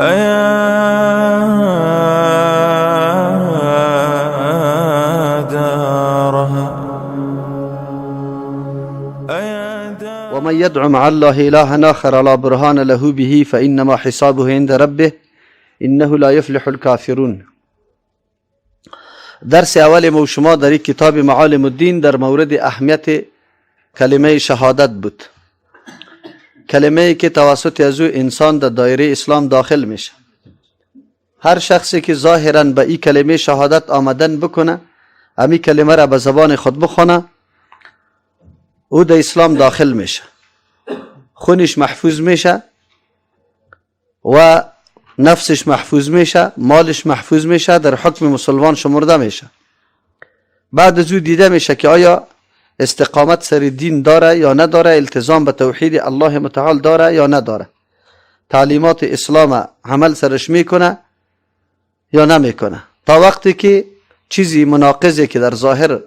أيا دارها أيا دار. ومن يدع مع الله إلها آخر لا برهان له به فإنما حسابه عند ربه إنه لا يفلح الكافرون. درس اول ما و شما در این کتاب معالم الدین در مورد اهمیت کلمه شهادت بود، کلمه ای که توسط از او انسان در دایره اسلام داخل میشه. هر شخصی که ظاهرا به این کلمه شهادت آمدن بکنه، امی کلمه را به زبان خود بخونه، او در اسلام داخل میشه، خونش محفوظ میشه و نفسش محفوظ میشه، مالش محفوظ میشه، در حکم مسلمان شمرده میشه. بعد از او دیده میشه که آیا استقامت سر دین داره یا نداره، التزام به توحید الله متعال داره یا نداره، تعلیمات اسلام عمل سرش میکنه یا نمیکنه. تا وقتی که چیزی مناقضی که در ظاهر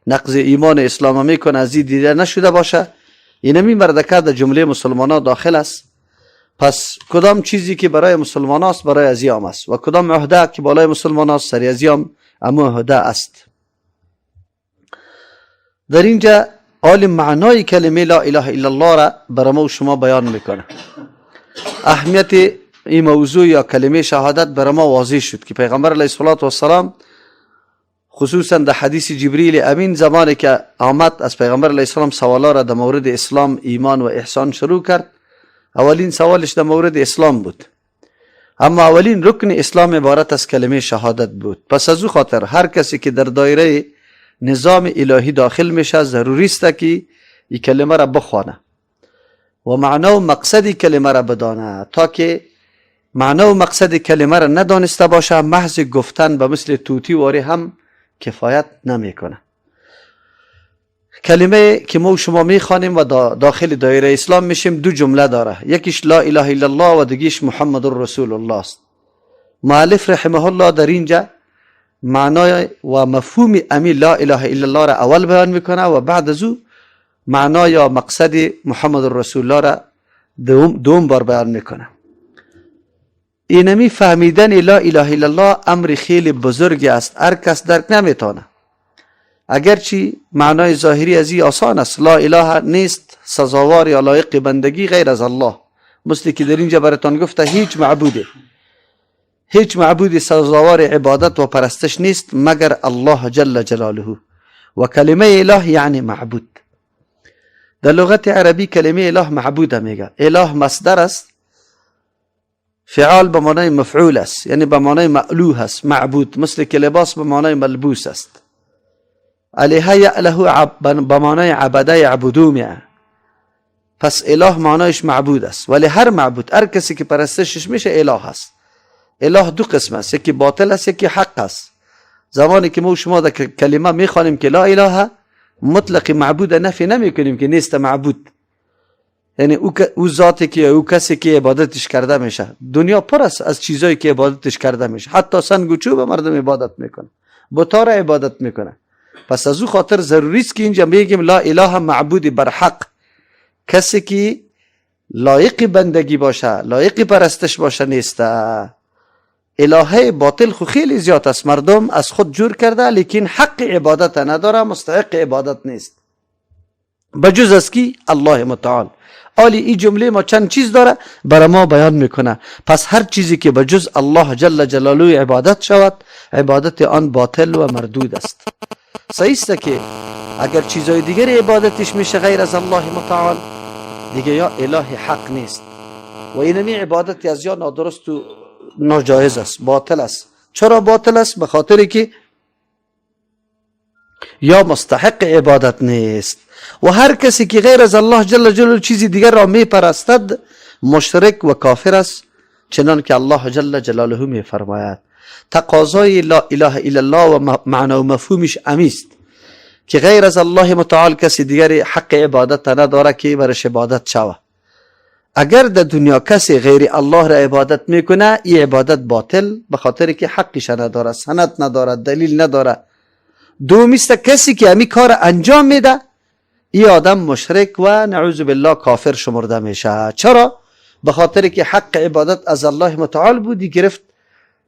نقض ایمان اسلام میکنه از این دیده نشده باشه، اینمی مردکه در جمله مسلمان ها داخل است. پس کدام چیزی که برای مسلمان است برای ازیام است و کدام عهده که بالای مسلمان است سر ازیام امو عهده است. در اینجا عالم معنای کلمه لا اله الا الله را برای ما و شما بیان میکنه. اهمیت این موضوع یا کلمه شهادت برای ما واضح شد که پیغمبر علیه الصلاة والسلام خصوصا در حدیث جبریل امین زمانی که آمد از پیغمبر علیه السلام سوالا را در مورد اسلام، ایمان و احسان شروع کرد. اولین سوالش در مورد اسلام بود، اما اولین رکن اسلام عبارت از کلمه شهادت بود. پس از او خاطر هر کسی که در دایره نظام الهی داخل میشه ضروری است که این کلمه را بخوانه و معنا و مقصد کلمه را بدانه. تا که معنا و مقصد کلمه را ندانسته باشه، محض گفتن به مثل طوطی واری هم کفایت نمیکنه. کلمه که ما و شما میخوانیم و داخل دایره اسلام میشیم دو جمله داره، یکیش لا اله الا الله و دیگیش محمد رسول الله است. مؤلف رحمه الله در اینجا معنای و مفهوم امی لا اله الا الله را اول بیان میکنه و بعد از او معنا یا مقصد محمد رسول الله را دوم بار بیان میکنه. اینمی فهمیدن لا اله الا الله امر خیلی بزرگی است، هر کس درک نمیتونه. اگرچه معنای ظاهری از این آسان است، لا اله نیست سزاوار یا لایق بندگی غیر از الله، مثل که در اینجا براتان گفته هیچ معبودی سزاوار عبادت و پرستش نیست مگر الله جل جلاله. و کلمه اله یعنی معبود. در لغت عربی کلمه اله معبود میگه. اله مصدر است، فعال به معنای مفعول است، یعنی به معنای مألوه است، معبود، مثل که لباس به معنای ملبوس است. اله یأله به معنای عبده یعبدو میه. پس اله معنایش معبود است، ولی هر معبود، هر کسی که پرستشش میشه اله است. اله دو قسم است، یکی باطل است، یکی حق است. زمانی که ما شما در کلمه میخوانیم که لا اله، مطلق معبود نفی نمیکنیم که نیست معبود، یعنی او ذاتی که او کسی که عبادتش کرده میشه. دنیا پر است از چیزایی که عبادتش کرده میشه، حتی سنگ و چوب مردم عبادت میکنه، بتا را عبادت میکنه. پس از او خاطر ضروری است که اینجا میگیم لا اله معبود برحق، کسی که لایق بندگی باشه، لایق پرستش باشه نیست. الهه باطل خو خیلی زیاد است، مردم از خود جور کرده، لیکن حق عبادت نداره، مستحق عبادت نیست بجز از کی؟ الله متعال. آلی این جمله ما چند چیز داره برای ما بیان میکنه. پس هر چیزی که بجز الله جل جلاله عبادت شود، عبادت آن باطل و مردود است. صحیح است که اگر چیزای دیگر عبادتش میشه غیر از الله متعال، دیگه یا اله حق نیست و اینمی عبادت از یا نادرست و ناجایز است، باطل است. چرا باطل است؟ به خاطر که یا مستحق عبادت نیست و هر کسی که غیر از الله جل جلاله چیزی دیگر را می پرستد مشرک و کافر است، چنان که الله جل جلاله می فرماید. تقاضای لا اله الا الله و معنا و مفهومش امیست که غیر از الله متعال کسی دیگری حق عبادت نداره که برش عبادت شوه. اگر در دنیا کسی غیر الله را عبادت میکنه، این عبادت باطل، به خاطر که حقش نداره، سند نداره، دلیل نداره. دومیست کسی که همی کار انجام میده، این آدم مشرک و نعوذ بالله کافر شمرده میشه. چرا؟ به خاطر که حق عبادت از الله متعال بودی گرفت،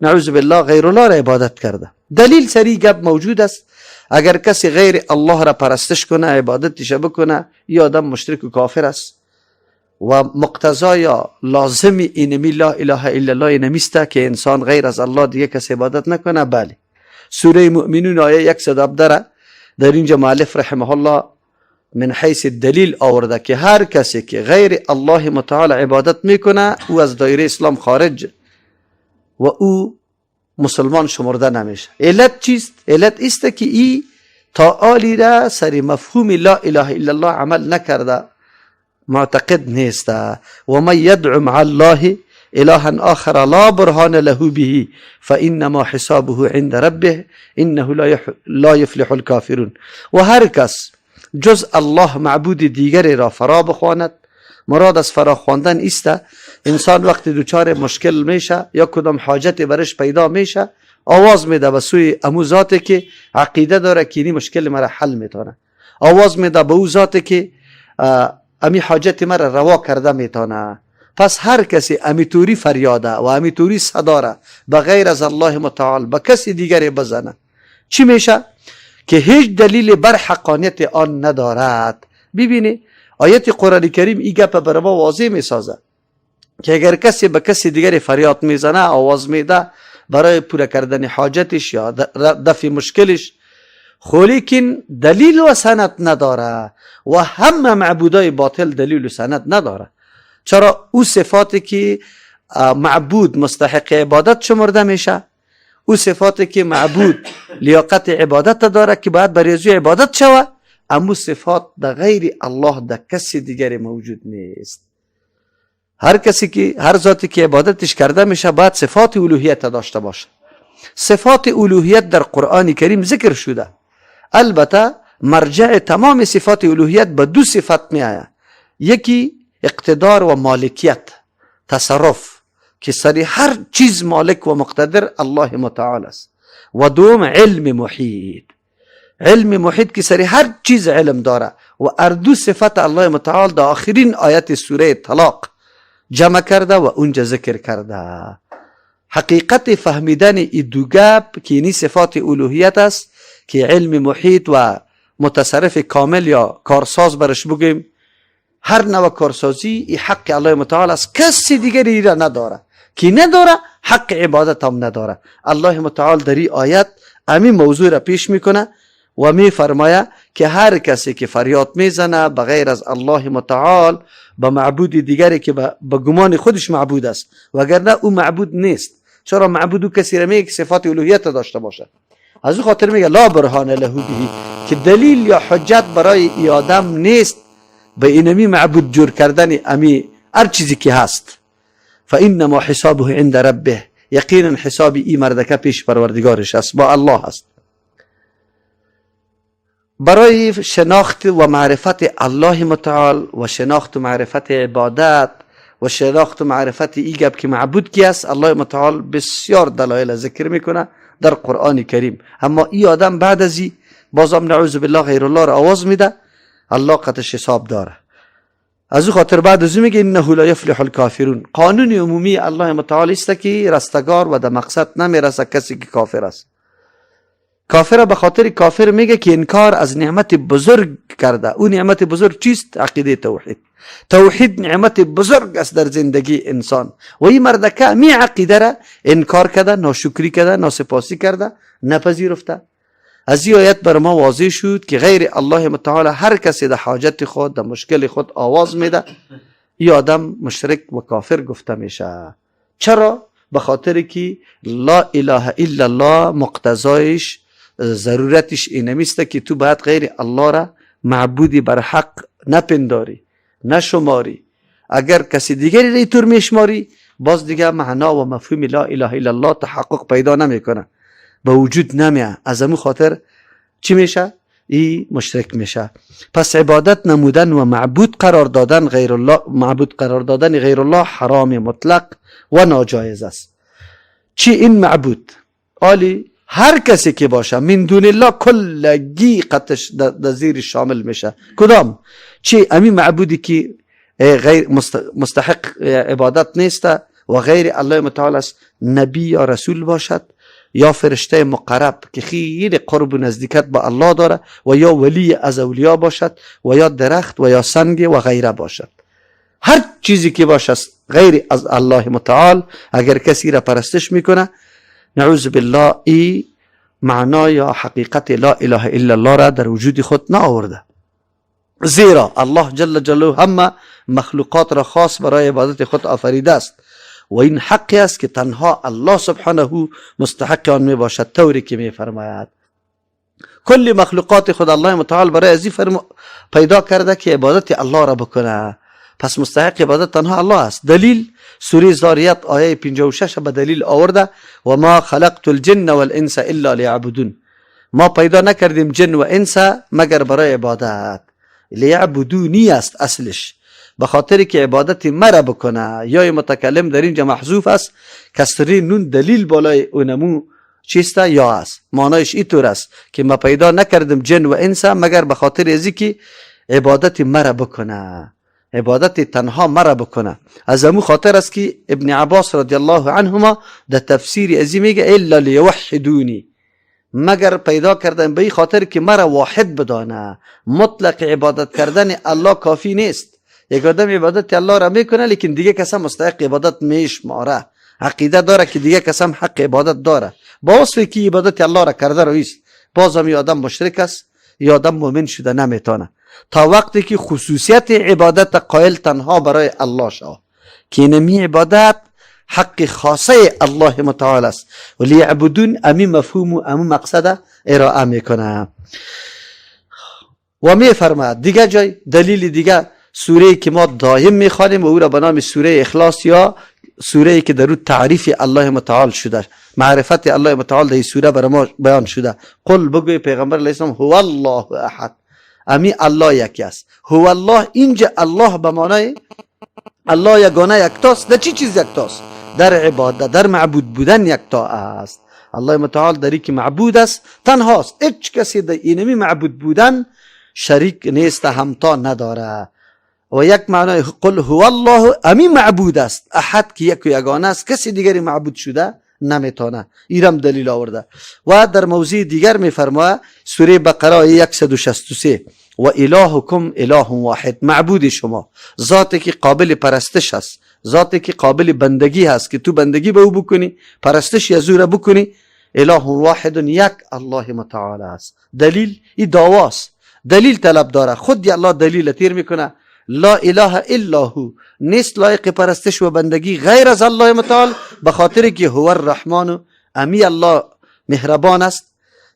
نعوذ بالله، غیر الله را عبادت کرده. دلیل سری گپ موجود است. اگر کسی غیر الله را پرستش کنه، عبادتش بکنه، ای آدم مشرک و کافر است و مقتضا یا لازم اینمی لا اله الا الله اینمیسته که انسان غیر از الله دیگه کسی عبادت نکنه. بله، سوره مؤمنون آیه 117 در اینجا مؤلف رحمه الله من حیث دلیل آورده که هر کسی که غیر الله متعال عبادت میکنه، او از دایره اسلام خارج و او مسلمان شمرده نمیشه. علت چیست؟ علت است که ای تا آلی را سر مفهوم لا اله الا الله عمل نکرده، معتقد نیست. و من یدع مع الله الها آخر لا برهان له به فانما حسابه عند ربه انه لا یفلح الكافرون. و هر کس جز الله معبود دیگری را فرا بخواند، مراد از فرا خواندن است انسان وقتی دچار مشکل میشه یا کدام حاجت برش پیدا میشه، آواز میده به سوی امو ذاتی که عقیده داره که اینی مشکل مرا حل میتونه، آواز میده به او ذاتی که امی حاجت مرا روا کرده میتونه. پس هر کسی امیتوری فریاده و امیتوری صدا را به غیر از الله متعال به کسی دیگری بزنه، چی میشه؟ که هیچ دلیل بر حقانیت آن ندارد. ببینی، آیت قرآن کریم این گپ بر ما واضح میسازه که اگر کسی به کسی دیگری فریاد میزنه، آواز میده برای پوره کردن حاجتش یا دفع مشکلش، خو لیکن دلیل و سند نداره و همه معبودای باطل دلیل و سند نداره. چرا؟ او صفاتی که معبود مستحق عبادت شمرده میشه، او صفاتی که معبود لیاقت عبادت داره که باید برای ازو عبادت شوه، امو صفات در غیر الله در کسی دیگری موجود نیست. هر کسی که هر ذاتی که عبادتش کرده میشه، باید صفات الوهیت داشته باشه. صفات الوهیت در قرآن کریم ذکر شده. البته مرجع تمام صفات الوهیت به دو صفت می آید: یکی اقتدار و مالکیت، تصرف، که سری هر چیز مالک و مقتدر الله متعال است، و دوم علم محیط، علم محیط که سری هر چیز علم داره. و هر دو صفت الله متعال در آخرین آیت سوره طلاق جمع کرده و اونجا ذکر کرده. حقیقت فهمیدن ای دو گپ که اینی صفات الوهیت است که علم محیط و متصرف کامل یا کارساز برش بگیم، هر نوع کارسازی، ای حق الله متعال است، کسی دیگری را نداره، که نداره حق عبادت هم نداره. الله متعال در این آیت امی موضوع را پیش میکنه و می فرمایه که هر کسی که فریاد میزنه بغیر از الله متعال به معبود دیگری که به گمان خودش معبود است، وگرنه او معبود نیست. چرا؟ معبود او کسی را میگه که صفات الوهیت داشته باشه. از او خاطر میگه لا برهان له به، که دلیل یا حجت برای ای آدم نیست به اینمی معبود جور کردن امی هر چیزی که هست. فانما حسابه عند ربه، یقینا حساب ای مردکه پیش پروردگارش است، با الله است. برای شناخت و معرفت الله متعال و شناخت و معرفت عبادت و شناخت و معرفت ای گپ که معبود کی است، الله متعال بسیار دلایل ذکر میکنه در قرآن کریم. اما ای آدم بعد از ای بازم نعوذ بالله غیر الله را آواز میده، الله قطش حساب داره. از او خاطر بعد از او میگه انه لا یفلح الکافرون. قانون عمومی الله متعال است که رستگار و در مقصد نمیرسه کسی که کافر است. کافر به خاطر کافر میگه که انکار از نعمت بزرگ کرده. او نعمت بزرگ چیست؟ عقیده توحید. توحید نعمت بزرگ است در زندگی انسان و این مردکه می عقیده را انکار کرده، ناشکری کرده، ناسپاسی کرده، نپذیرفته. از این آیت بر ما واضح شد که غیر الله متعال هر کسی در حاجت خود، در مشکل خود آواز میده، این آدم مشرک و کافر گفته میشه. چرا؟ به خاطر که لا اله الا الله مقتضایش، ضرورتش اینمیست که تو باید غیر الله را معبودی بر حق نپنداری، نشماری. اگر کسی دیگری را اینطور میشماری، باز دیگه معنا و مفهوم لا اله الا الله تحقق پیدا نمیکنه، به وجود نمیه. از امو خاطر چی میشه؟ ای مشرک میشه. پس عبادت نمودن و معبود قرار دادن غیر الله، معبود قرار دادن غیر الله حرام مطلق و ناجایز است. چی این معبود آلی هر کسی که باشه، من دون الله کلگی قطش در زیر شامل میشه. کدام؟ چی امی معبودی که غیر مستحق عبادت نیست و غیر الله متعال است، نبی یا رسول باشد یا فرشته مقرب که خیلی قرب و نزدیکت با الله داره و یا ولی از اولیا باشد و یا درخت و یا سنگ و غیره باشد. هر چیزی که باشد غیر از الله متعال اگر کسی را پرستش میکنه، نعوذ بالله، ای معنا یا حقیقت لا اله الا الله را در وجود خود نآورده. زیرا الله جل جلاله همه مخلوقات را خاص برای عبادت خود آفریده است و این حقی است که تنها الله سبحانه مستحق آن می باشد، طوری که می فرماید. کل مخلوقات خود الله متعال برای ازی پیدا کرده که عبادت الله را بکنه. پس مستحق عبادت تنها الله است. دلیل سوره زاریات آیه 56 به دلیل آورده: و ما خلقت الجن والانس الا لیعبدون. ما پیدا نکردیم جن و انس مگر برای عبادت. لیعبدونی است اصلش، به خاطر که عبادت مرا بکنه. یا متکلم در اینجا محذوف است، کسری نون دلیل بالای اونمو چیست یا است. معنایش اینطور است که ما پیدا نکردم جن و انس مگر به خاطر ازی که عبادت مرا بکنه، عبادت تنها مرا بکنه. از امو خاطر است که ابن عباس رضی الله عنهما در تفسیر ازی میگه الا لیوحدونی، مگر پیدا کردن به خاطر که مرا واحد بدانه. مطلق عبادت کردن الله کافی نیست. یک آدم عبادت الله را میکنه لیکن دیگه کسا مستحق عبادت میشماره، عقیده داره که دیگه کسا حق عبادت داره. با وصف که عبادت الله را کرده رویست، باز هم آدم مشرک است، یا آدم مؤمن شده نمیتونه تا وقتی که خصوصیت عبادت قائل تنها برای الله شود که اینمی عبادت حق خاصه الله متعال است و لیعبدون امی مفهوم و امی مقصد ارائه میکنه. و میفرماید دیگه جای دلیل دیگه، سوره که ما دائم میخوانیم و او را به نام سوره اخلاص یا سوره که در او تعریف الله متعال شده، معرفت الله متعال در سوره برای ما بیان شده. قل، بگوی پیغمبر علیه السلام، هو الله احد، امی الله یکی است. هو الله، اینجا الله به معنای الله یگانه یکتاست. در چی چیز یکتاست؟ در عبادت، در معبود بودن یکتا است. الله متعال در که معبود است تنهاست، هیچ کسی در اینمی معبود بودن شریک نیست، همتا نداره. و یک معنای قل هو الله، امی معبود است، احد که یک و یگانه است، کسی دیگری معبود شده نمیتونه. ایرم دلیل آورده. و در موضع دیگر میفرماید، سوره بقره آیه 163: و الهکم اله واحد. معبود شما، ذاتی که قابل پرستش است، ذاتی که قابل بندگی هست که تو بندگی به او بکنی، پرستش از او را بکنی، اله واحد، یک الله متعال است. دلیل ای دعواست، دلیل طلب داره. خود الله دلیل تیر میکنه: لا اله الا هو، نیست لایق پرستش و بندگی غیر از الله متعال، به خاطر که هو الرحمن، امی الله مهربان است،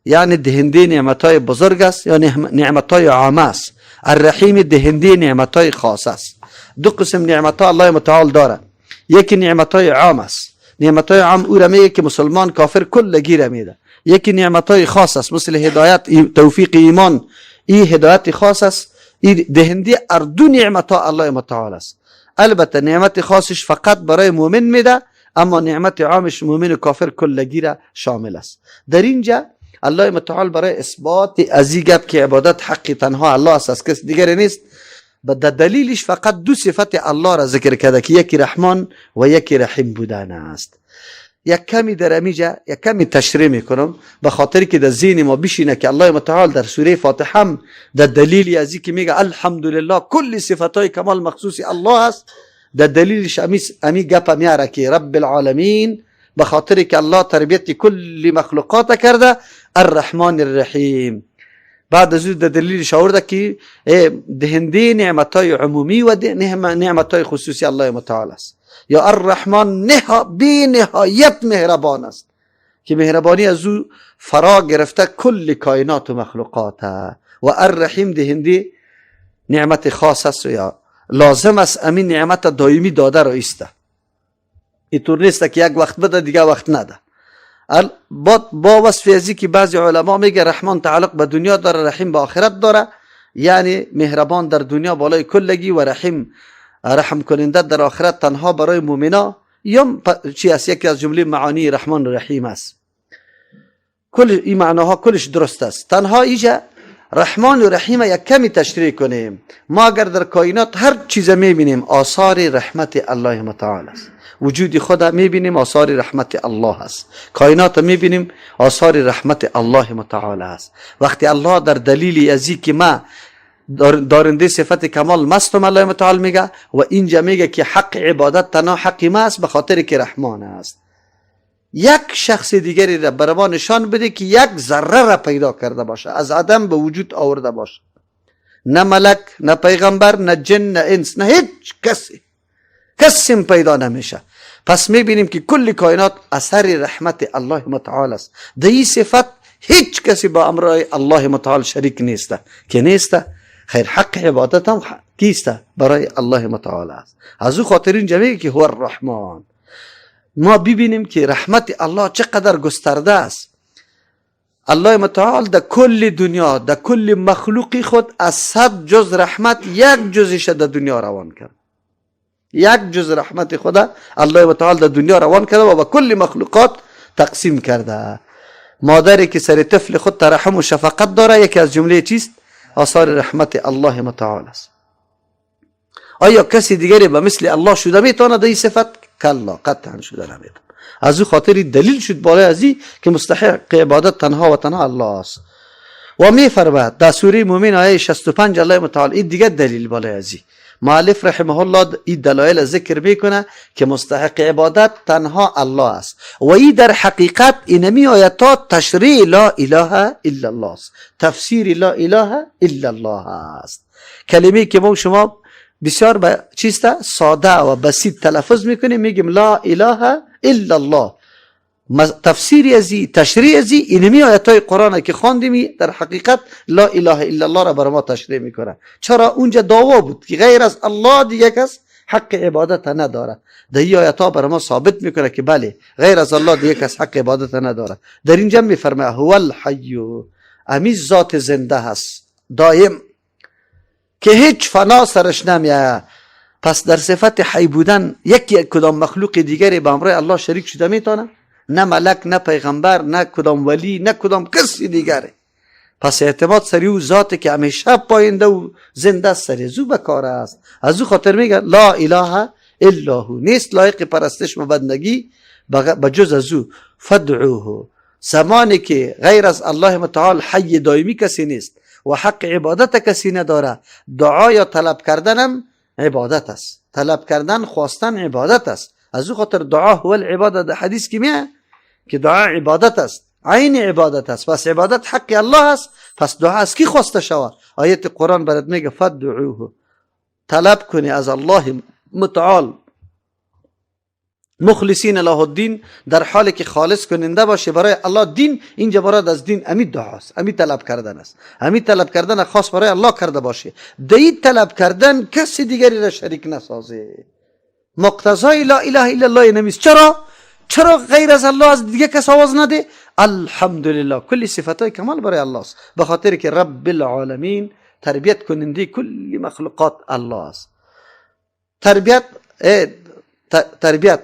یعنی دهنده نعمتهای بزرگ است یا نعمتهای عامه است. الرحیم، دهنده نعمتهای خاص است. دو قسم نعمتها الله متعال داره. یکی نعمتهای عام است. نعمتهای عام او را میگه که مسلمان، کافر کلگی را میده. یکی نعمتهای خاص است، مثل هدایت، توفیق ایمان، این هدایت خاص است. این دهنده هر دو نعمت ها الله متعال است. البته نعمت خاصش فقط برای مؤمن میده، اما نعمت عامش مؤمن و کافر کلگی را شامل است. در اینجا الله متعال برای اثبات از این گپ که عبادت حقی تنها الله است، از کس دیگری نیست، به دلیلش فقط دو صفت الله را ذکر کرده که یکی رحمان و یکی رحیم بودن است. یک کمی در امیجا یک کمی تشریح میکنم به خاطر که در ذهن ما بشینه که الله متعال در سوره فاتحه هم در دلیل از که میگه الحمدلله، کل صفات کمال مخصوص الله است، در دلیلش امی گپ میاره که رب العالمین، به خاطر که الله تربیت کل مخلوقات کرده. الرحمن الرحیم، بعد از در دلیلش آورده که دهنده نعمتهای عمومی و نعمتهای خصوصی الله متعال است. یا الرحمن، بی نهایت مهربان است که مهربانی از او فرا گرفته کل کائنات و مخلوقات. و الرحیم، دهنده نعمت خاص است و یا لازم است امین نعمت دائمی داده رو ایسته. اینطور نیست که یک وقت بده، دیگه وقت نده. با وصف ازی که بعضی علما میگه رحمان تعلق به دنیا داره، رحیم به آخرت داره، یعنی مهربان در دنیا بالای کلگی و رحیم، رحم کننده در آخرت تنها برای مؤمنا یا چی است، یکی از جمله معانی رحمان و رحیم است. کل این معناها کلش درست است. تنها ایجا رحمان و رحیم یک کمی تشریح کنیم. ما اگر در کائنات هر چیز میبینیم آثار رحمت الله متعال است. وجود خود میبینیم آثار رحمت الله است. کائنات میبینیم آثار رحمت الله متعال است. وقتی الله در دلیل ازی که ما دارنده صفت کمال مستم الله متعال میگه و اینجا میگه که حق عبادت تنها حق ما است به خاطر که رحمان است. یک شخص دیگری را بر ما نشان بده که یک ذره را پیدا کرده باشه، از عدم به وجود آورده باشه، نه ملک، نه پیغمبر، نه جن، نه انس، نه هیچ کسی، کسی پیدا نمیشه. پس میبینیم که کل کائنات اثر رحمت الله متعال است. در این صفت هیچ کسی با امرای الله متعال شریک نیست که نیست. خیر، حق عبادت هم کیست؟ برای الله متعال است. از او خاطر اینجا میگه که هو الرحمن. ما ببینیم که رحمت الله چقدر گسترده است. الله متعال در کل دنیا، در کل مخلوقی خود از 100 جز رحمت یک جزش در دنیا روان کرد. یک جز رحمت خدا الله متعال در دنیا روان کرده و به کل مخلوقات تقسیم کرده. مادری که سر طفل خود ترحم و شفقت داره یکی از جمله چیست؟ آثار رحمت الله متعال است. آیا کسی دیگری به مثل الله شده میتونه در این صفت؟ کلا، قطعا شده نمیتونه. از او خاطر دلیل شد بالای از این که مستحق عبادت تنها و تنها الله است. و میفرماید در سوره مومن آیه 65 الله متعال، این دیگه دلیل بالای از این. مؤلف رحمه الله این دلایل ذکر میکنه که مستحق عبادت تنها الله است و این در حقیقت اینمی آیات تشریح لا اله الا الله است، تفسیر لا اله الا الله است. کلمه که ما شما بسیار به چیست ساده و بسیط تلفظ میکنیم، میگیم لا اله الا الله. تفسیر ازی، تشریح ازی اینمی آیات های قرآن که خواندیم در حقیقت لا اله الا الله را بر ما تشریح میکنه. چرا اونجا دعوا بود که غیر از الله دیگه کس حق عبادت نداره. در این آیات ها بر ما ثابت میکنه که بله، غیر از الله دیگه کس حق عبادت نداره. در اینجا میفرماید هو الحی، امی ذات زنده هست دایم که هیچ فنا سرش نمیایه. پس در صفت حی بودن یکی کدام مخلوق دیگری به امرای الله شریک شده میتونه؟ نه ملک، نه پیغمبر، نه کدام ولی، نه کدام کسی دیگری. پس اعتماد سری او ذاتی که همیشه پاینده و زنده است، سری زو بکار است. از او خاطر میگه لا اله الا هو، نیست لایق پرستش و بندگی بجز از او. فادعوه، زمانی که غیر از الله متعال حی دائمی کسی نیست و حق عبادت کسی نداره، دعا یا طلب کردنم عبادت است. طلب کردن، خواستن عبادت است. از او خاطر دعا هو العباده در حدیث که میه که دعا عبادت است، عین عبادت است. پس عبادت حق الله است، پس دعا از کی خواسته شود؟ آیت قرآن برات میگه فادعوه، طلب کنی از الله متعال مخلصین له الدین، در حالی که خالص کننده باشه برای الله دین. اینجا مراد از دین امی دعاست، امی طلب کردن است. امی طلب کردن خاص برای الله کرده باشه. در این طلب کردن کسی دیگری را شریک نسازه. مقتضای لا اله الا الله نمیست. چرا؟ چرا غیر از الله از دیگه کس آواز نده؟ الحمدلله، کل صفت کمال برای الله است، به خاطر که رب العالمین تربیت کننده کل مخلوقات الله است. تربیت تربیت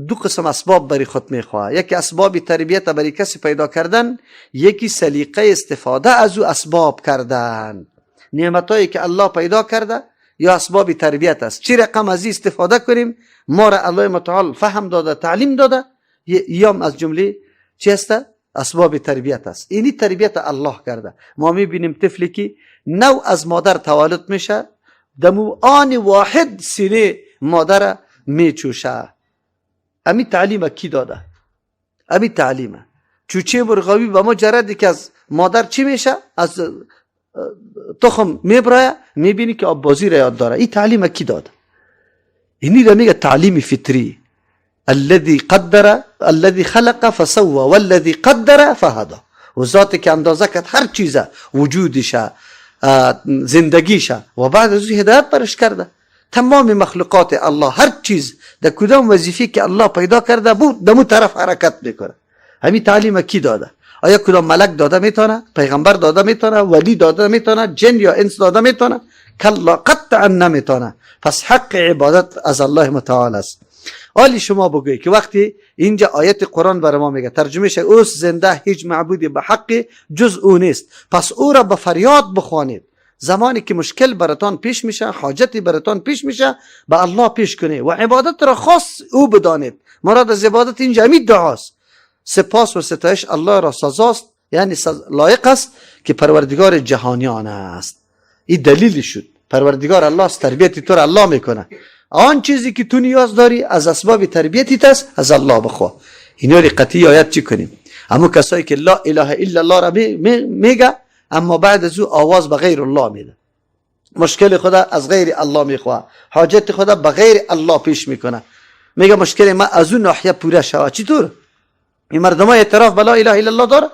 دو قسم اسباب برای خود میخواه. یکی اسباب تربیت برای کسی پیدا کردن، یکی سلیقه استفاده از او اسباب کردن. نعمتایی که الله پیدا کرده یا اسباب تربیت است، چی رقم از استفاده کنیم؟ ما را الله متعال فهم داده، تعلیم داده، یام از جمله چی است؟ اسباب تربیت است. اینی تربیت الله کرده. ما میبینیم طفلی که نو از مادر تولد میشه، دمو آن واحد سینه مادر میچوشه. امی تعلیم کی داده؟ امی تعلیمه چوچه مرغابی به مجردی که از مادر چی میشه؟ از تخم میبرایه، میبینی که آب بازی را یاد داره. این تعلیم کی داده؟ اینی را میگه تعلیم فطری. الذي قدر، الذي خلق فسوى والذي قدر فهدى. و ذاتی که اندازه کرد هر چیزه، وجودشه، زندگیشه، و بعد از هدایت برش کرده. تمام مخلوقات الله هر چیز در کدام وظیفه که الله پیدا کرده بود دمو طرف حرکت میکنه. همین تعلیم کی داده؟ آیا کدام ملک داده میتونه؟ پیغمبر داده میتونه؟ ولی داده میتونه؟ جن یا انس داده میتونه؟ کلا، قطعا نمیتونه. پس حق عبادت از الله متعال است. حالی شما بگویی که وقتی اینجا آیت قرآن برای ما میگه ترجمهش اوست زنده، هیچ معبودی به حق جز او نیست، پس او را به فریاد بخوانید. زمانی که مشکل براتان پیش میشه، حاجتی براتان پیش میشه، به الله پیش کنید و عبادت را خاص او بدانید. مراد از عبادت اینجا همین دعاست. سپاس و ستایش الله را سزاست، یعنی لایق است که پروردگار جهانیان است. این دلیل شد. پروردگار الله است، تربیت تو را الله میکنه. آن چیزی که تو نیاز داری از اسباب تربیتی است، از الله بخواه. اینا رو قطعی آیت چی کنیم؟ اما کسایی که لا اله الا الله را میگه، اما بعد از او آواز به غیر الله میده، مشکل خدا از غیر الله میخواه، حاجت خدا به غیر الله پیش میکنه، میگه مشکل ما از اون ناحیه پوره شوه. چطور؟ این مردم ها اعتراف به لا اله الا الله داره؟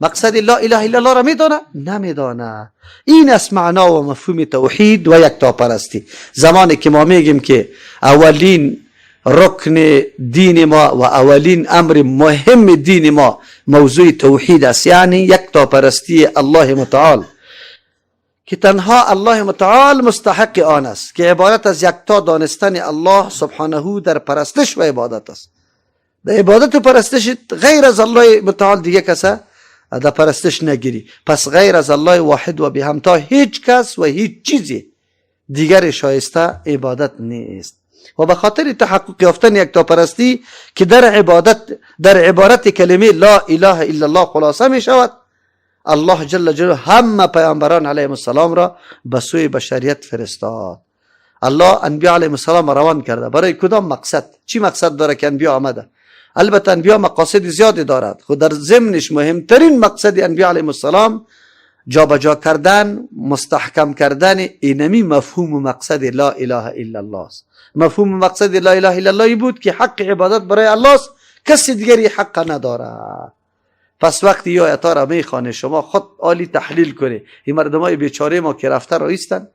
مقصد لا اله الا الله را میدانه؟ نمیدانه. این است معنا و مفهوم توحید و یکتاپرستی. زمانی که ما میگیم که اولین رکن دین ما و اولین امر مهم دین ما موضوع توحید است، یعنی یکتاپرستی الله متعال، که تنها الله متعال مستحق آن است، که عبارت از یکتا دانستن الله سبحانه در پرستش و عبادت است. در عبادت و پرستش غیر از الله متعال دیگه کسا در پرستش نگیری. پس غیر از الله واحد و بی همتا هیچ کس و هیچ چیزی دیگر شایسته عبادت نیست. و به خاطر تحقق یافتن یکتاپرستی که در عبارت کلمه لا اله الا الله خلاصه می شود، الله جل جلاله همه پیامبران علیهم السلام را به سوی بشریت فرستاد. الله انبیا علیهم السلام روان کرده برای کدام مقصد؟ چی مقصد داره که انبیا آمده؟ البته انبیا مقاصد زیادی دارد، خود در ضمنش مهمترین مقصد انبیا علیهم السلام جابجا کردن، مستحکم کردن اینمی مفهوم و مقصد لا اله الا الله است. مفهوم و مقصد لا اله الا الله بود که حق عبادت برای الله است، کسی دیگری حق نداره. پس وقتی یا آیت را میخوانه شما خود عالی تحلیل کنی. این مردمای بیچاره ما که رفته رایستن،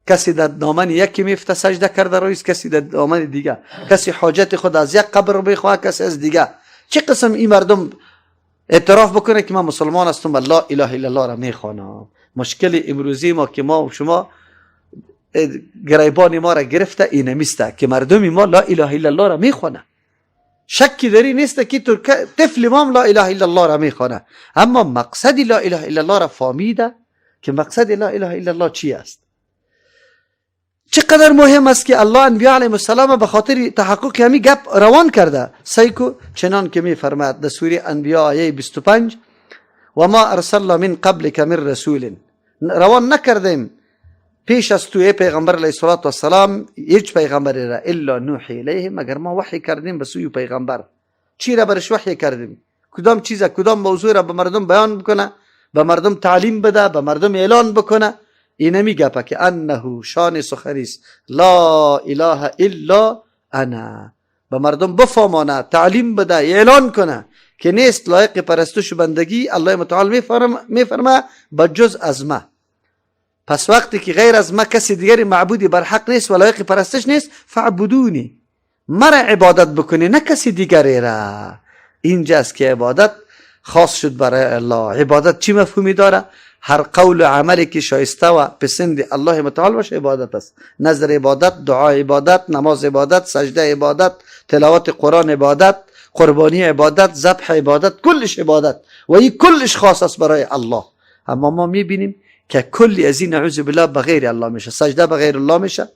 کسی در دامن یکی میفته سجده کرده رایست، کسی در دامن دیگه، کسی حاجت خود از یک قبر میخواه، کسی از دیگه. چه قسم این مردم اعتراف بکنه که من مسلمان هستم و لا اله الا الله را میخوانم؟ مشکل امروزی ما که ما و شما گریبان ما را گرفته اینمیسته که مردم ما لا اله الا الله را میخوانه. شکی داری نیست که طفل ما لا اله الا الله را میخوانه، اما مقصد لا اله الا الله را فهمیده که مقصد لا اله الا الله چی است. چقدر مهم است که الله انبیاء علیهم السلام به خاطر تحقق همی گپ روان کرده. سیکو چنان که میفرماید در سوره انبیاء آیه 25: و ما ارسلنا من قبلک من رسول، روان نکردیم پیش از تو ای پیغمبر علیه الصلاة والسلام هیچ پیغمبری را، الا نوحی الیه، مگر ما وحی کردیم به سوی پیغمبر. چی را برش وحی کردیم؟ کدام چیز، کدام موضوع را به مردم بیان بکنه، به مردم تعلیم بده، به مردم اعلان بکنه؟ اینمی گپه که انه شان سخنیست لا اله الا انا، به مردم بفهمانه، تعلیم بده، اعلان کنه که نیست لایق پرستش و بندگی الله متعال میفرما بجز از ما. پس وقتی که غیر از ما کسی دیگری معبودی بر حق نیست و لایق پرستش نیست، فاعبدونی، مرا عبادت بکنی نه کسی دیگری را. اینجاست که عبادت خاص شد برای الله. عبادت چی مفهومی داره؟ هر قول و عملی که شایسته و پسند الله متعال باشه عبادت است. نذر عبادت، دعا عبادت، نماز عبادت، سجده عبادت، تلاوت قرآن عبادت، قربانی عبادت، ذبح عبادت، کلش عبادت و این کلش خاص است برای الله. اما ما میبینیم که کلی از این نعوذ بالله به غیر الله میشه، سجده به غیر الله میشه،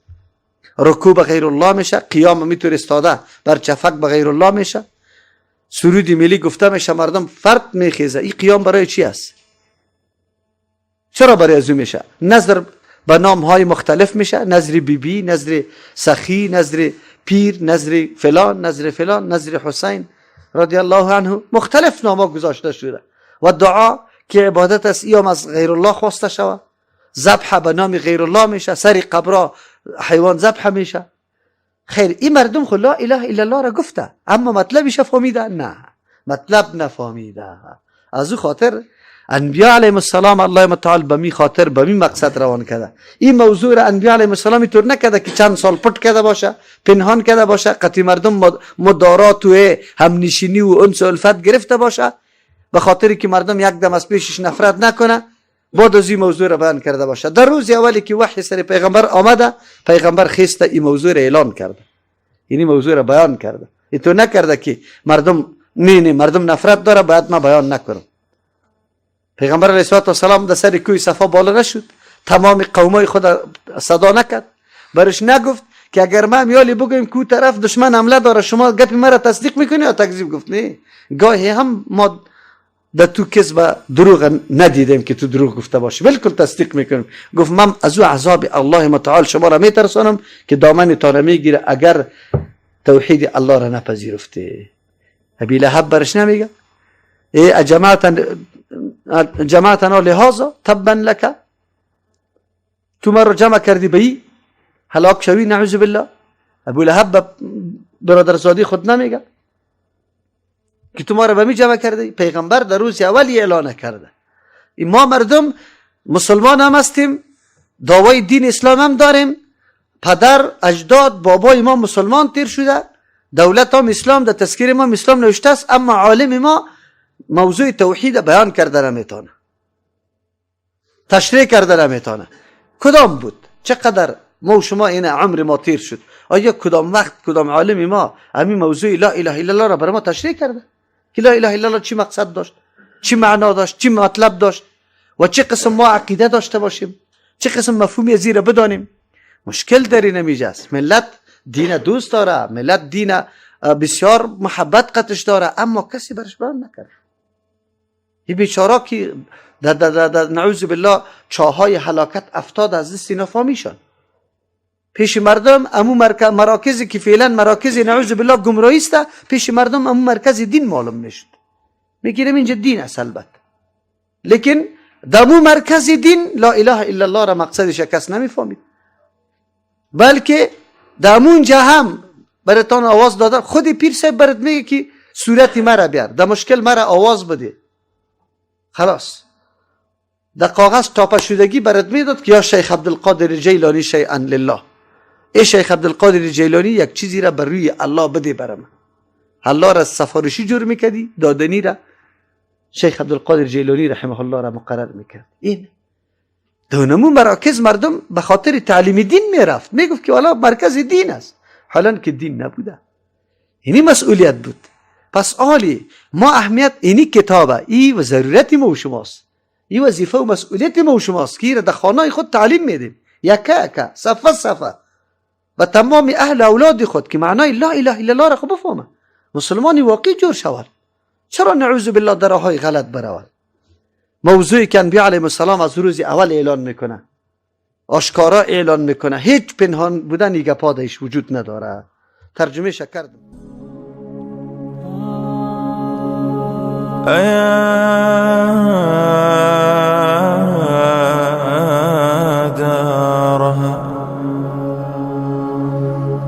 رکوع به غیر الله میشه، قیام میتور استاده بر چفک به غیر الله میشه، سرود ملی گفته میشه، مردم فرد میخیزه. این قیام برای چی است؟ چرا برای از میشه؟ نذر به نام های مختلف میشه، نذر بی بی، نذر سخی، نذر پیر، نذر فلان، نذر فلان، نذر حسین رضی الله عنه، مختلف نام ها گذاشته شده. و دعا که عبادت است، ایام از غیر الله خواسته شوه، ذبح به نام غیر الله میشه، سر قبرا حیوان ذبح میشه. خیر، این مردم خو لا اله الا الله را گفته، اما مطلبش فهمیده؟ نه، مطلب نفهمیده. از او خاطر انبیاء علیهم السلام الله متعال به می خاطر به می مقصد روان کرده. این موضوع را انبیاء علیهم السلام اینطور نکرده که چند سال پټ کرده باشه، پنهان کرده باشه، قطی مردم مدارات و همنشینی و انس و الفت گرفته باشه، به خاطر که مردم یک دم از پیشش نفرت نکنه، بعد از این موضوع را بیان کرده باشه. در روز اولی که وحی سر پیغمبر آمده، پیغمبر خیسته این موضوع را اعلان کرده. اینی موضوع را بیان کرده. این تو نکرده که مردم نه نه مردم نفرت داره باید ما بیان نکنم. پیغمبر علیه الصلاة والسلام در سر کوی صفا بالا نشد، تمام قومای خود صدا نکرد، برش نگفت که اگر ما میالی بگویم کو طرف دشمن حمله داره شما گپ مرا تصدیق میکنی یا تکذیب؟ گفت نه. گاهی هم ما در تو کذب دروغ ندیدیم که تو دروغ گفته باشی، بالکل تصدیق میکنیم. گفت من از او عذاب الله متعال شما را میترسانم که دامن تا میگیره اگر توحید الله را نپذیرفته. ابی لهب برش نمیگه ای جماعتنا لهذا تبا لك، تو ما رو جمع کردی به ای هلاک شوی نعوذ بالله. ابو لهب برادرزادی خود نمیگه که تو ما رو به می جمع کرده. پیغمبر در روز اولی اعلان کرده. ما مردم مسلمان هم هستیم، دعوای دین اسلام هم داریم، پدر اجداد بابای ما مسلمان تیر شده، دولت هم اسلام، در تذکیر ما اسلام نوشته است، اما عالم ما موضوع توحید بیان کرده نمیتونه، تشریح کرده نمیتونه. کدام بود؟ چقدر ما و شما این عمر ما تیر شد، آیا کدام وقت کدام عالم ما همین موضوع لا اله الا الله را برای ما تشریح کرده که لا اله الا الله چی مقصد داشت، چی معنا داشت، چی مطلب داشت و چه قسم ما عقیده داشته باشیم، چه قسم مفهومی زیر بدانیم؟ مشکل در این است. ملت دین دوست داره، ملت دین بسیار محبت قطش داره، اما کسی برش بیان نکرد. این بیچارا که در نعوذ بالله چاهای هلاکت افتاد از دست اینا فامیشان. پیش مردم امو مراکزی که فعلا مراکز نعوذ بالله گمراهی است، پیش مردم امو مرکز دین معلوم میشد، میگیرم اینجا دین است البته، لیکن دمو مرکز دین لا اله الا الله را مقصدش کس نمیفهمید، بلکه دمونجا هم براتان آواز دادن. خود پیر صاحب برات میگه که صورت مرا بیار، در مشکل مرا آواز بده، خلاص در کاغذ تاپه شدگی برات میداد که یا شیخ عبدالقادر جیلانی شیئا لله، ای شیخ عبدالقادر جیلانی یک چیزی را بر روی الله بده برم. الله را سفارشی جور میکردی، دادنی را شیخ عبدالقادر جیلانی رحمه الله را مقرر میکرد. این دونمو مراکز مردم به خاطر تعلیم دین میرفت، میگفت که والا مرکز دین است، حالا که دین نبوده. اینی مسئولیت بود. پس عالی ما اهمیت اینی کتابه، ای و ضرورت ما و شماست، ای وظیفه و مسئولیت ما و شماست که در خانه خود تعلیم میدیم، یکه یکه صفحه صفحه و تمام اهل اولاد خود که معنای لا اله الا الله را خوب بفهمه، مسلمانی واقعی جور شود. چرا نعوذ بالله در راههای غلط برود؟ موضوعی که انبیا علیهم السلام از روز اول اعلان میکنه، آشکارا اعلان میکنه، هیچ پنهان بودن گپا درش وجود نداره. ترجمه کردم.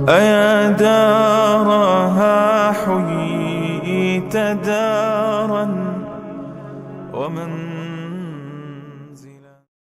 أيا دارها حييت دارا ومن